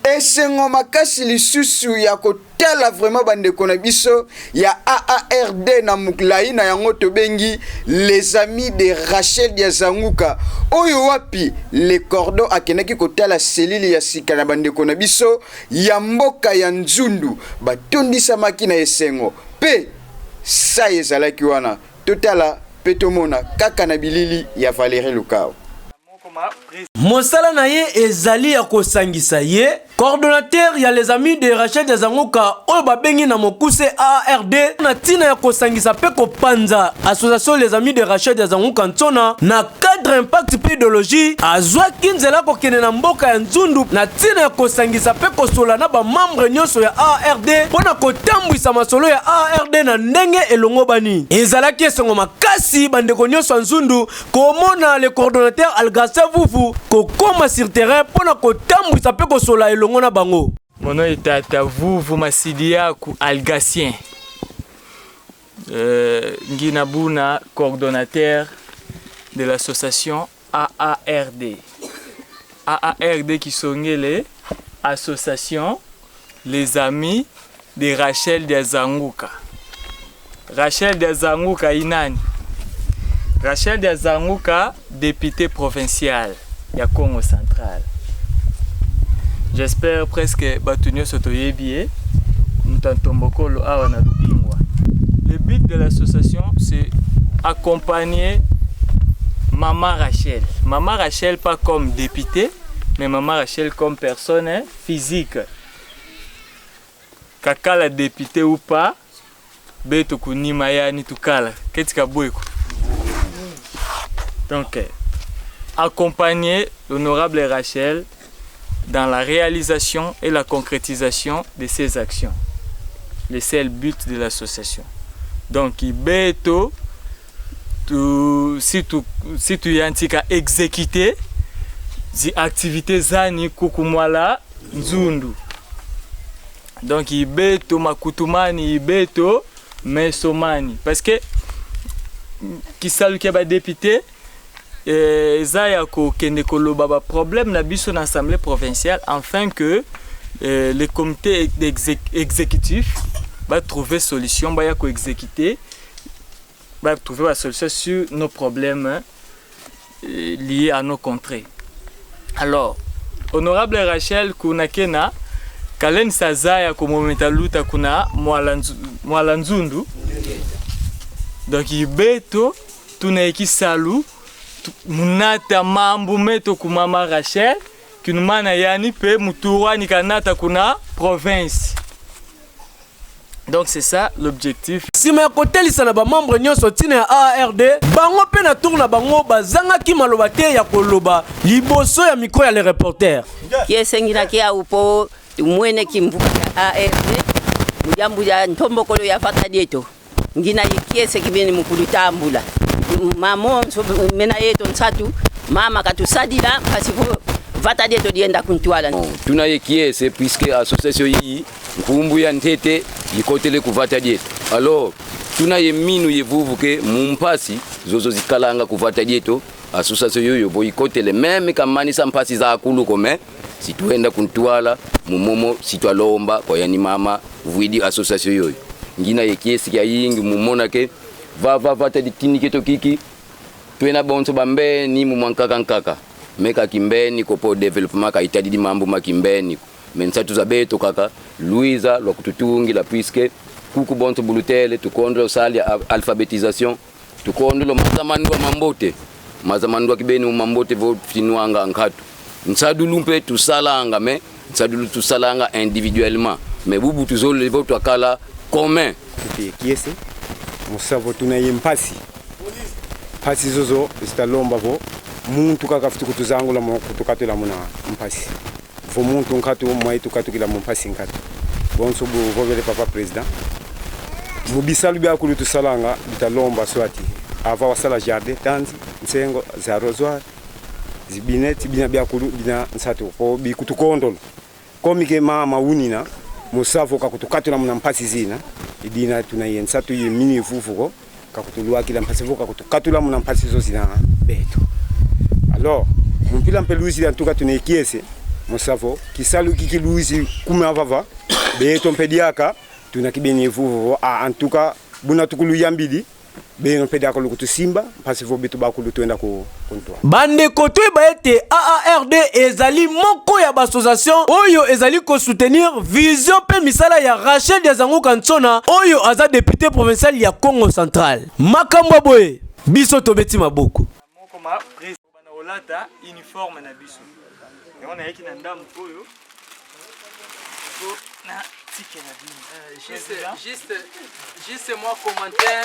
Esengo makasi lisusu ya kotala vraiment bandeko na biso ya AARD na molayi na yango tobengi Les Amis de Rachel Diazanguka, oyo wapi le cordon akendaki kotala selile ya sika na bandeko na biso ya mboka ya Nzundu batondisamaki na esengo pe sai ezalaki wana. Totala pe tomona kaka na bilili ya Valerie Lukao. Mosala na ye ezali ya kosangisa ye coordonnateur ya Les Amis de Rachel Diazanguka oyo babengi na mokuse AARD na ntina ya kosangisa mpe kopanza association Les Amis de Rachel Diazanguka Nsona na cadre impact mpe idéologie. Azwaki nzela kokende na mboka ya Nzundu na ntina ya kosangisa mpe kosola na bamembre nyonso ya AARD mpo na kotambwisa masolo ya AARD na ndenge elongobani. Ezalaki esengo makasi bandeko nyonso ya Nzundu komona le coordonnateur Algastin Vuvu kokoma sur terrain mpo na kotambwisa mpe kosola elongo na bango. Mono etata Vuvu Masidiaku Algatien, Ngina Buna, coordonnateur de l'association AARD. AARD Kisongele, association Les Amis de Rachel Diazanguka. Rachel Diazanguka inani? Rachel Diazanguka, député provincial ya Congo Central. J'espère presque bato nyonso toyebi ye, moto ya Ntombokolo awa na Lubingwa. Le but de l'association, c'est accompagner Maman Rachel. Maman Rachel pas comme députée, mais Maman Rachel comme personne, hein, physique. Kakala député ou pas, beto kunima yani tukala ketika bweko. Donc accompagner l'honorable Rachel dans la réalisation et la concrétisation de ses actions. Le seul but de l'association. Donc beto tu, si tu, si tu yantika exécuter zi activité zani kukumwala Nzundu. Donc ibeto makutumani, ibeto mesomani, parce que kisalu ya ba député eza ya kokende koloba ba problème na biso na assemblée provinciale, afin que le comité exécutif va trouver solution, baya ko exécuter, va trouver la solution sur nos problèmes liés à nos contrées. Alors, honorable Rachel kunakena Kalen Sazaya komometa luta kuna mwala Nzundu. Donc ibeto tunaeki salu munata mambu meto kumama Rachel kinumana yani pe mutuwani kanata kuna province. Donc c'est ça l'objectif. Nsima ya kotelisa na bamembre nyonso ntina ya AARD, bango mpe na tour na bango bazangaki maloba te ya koloba liboso ya micro ya Le Reporter. Kiesengilaki au po tumwene kimbuka ya ARD mujambu ya ntombokolo ya fata dieto ngina yikiese kibini mukulu tambula mamonso mena yeto nsatu mama katusadila mpasi vata dieto dienda kuntwala. Tuna ye kiese puisque association yi nkumbu ya ntete yikotele kuvata dieto. Alors tuna ye minu yevuvu ke mumpasi zozo zikalanga kuvata dieto association yoyo boyikotele meme kamanisa mpasi za akuluko me situenda kuntwala mumomo sitwalomba kwa yani mama vuidi association yoyo ngina ye kiesi kya yingi mumona ke va va vata ditinike to kiki twena bonso bambe ni mumwankaka nkaka meka kimbeni kopo development ka itadidi mambo makimbeni me nsatu za beto kaka luiza lwa kututungila puisque kuku bonso bulutele tukondolo sali alphabetisation tukondolo mazamandwa mambote mazamandwa kibeni mambote vo finwanga nkatu nsadulu mpe tusalanga me nsadulu tusalanga individuellement me bubu tuzole vo twakala commun. Kiese musavo tunaye mpasi mpasi zozo zitalomba vo muntu kaka futi kutuzangula mo kutukatula muna mpasi vo muntu nkatu mwai tukatukila mu mpasi nkatu bonso bu vovele papa président mubisalu bya kulu tusalanga bitalomba swati ava wasala jardin tanzi nsengo za arrosoir zibineti bina bya kulu bina nsatu po bikutukondolo komike mama unina musavo kakutukatula muna mpasi zina idina tunaye nsatu ye mini fufuko kakutuluakila mpasi vo kakutukatula muna mpasi zo zina beto. Alors mumpila mpe luisi en tout cas tunaekiese. Mosavo kisalu kikiluizi kuma vava beto mpediaka tuna kibeni vuvu a en tout cas buna tukulu yambili beno mpediaka lukutusimba mpasi vo bitu bakulu tuenda ku kuntwa. Bandeko, toyeba ete AARD ezali moko ya baassociation oyo ezali kosoutenir vision mpe misala ya Rachel Diazanguka Nsona, oyo aza député provincial ya Congo Central. Makambo ya boye, biso tobeti maboko. Moko ma prise bana kolata uniforme na biso, yango nayaki na ndambo oyo po na tikela bino. Juste, juste, juste moi commentaire.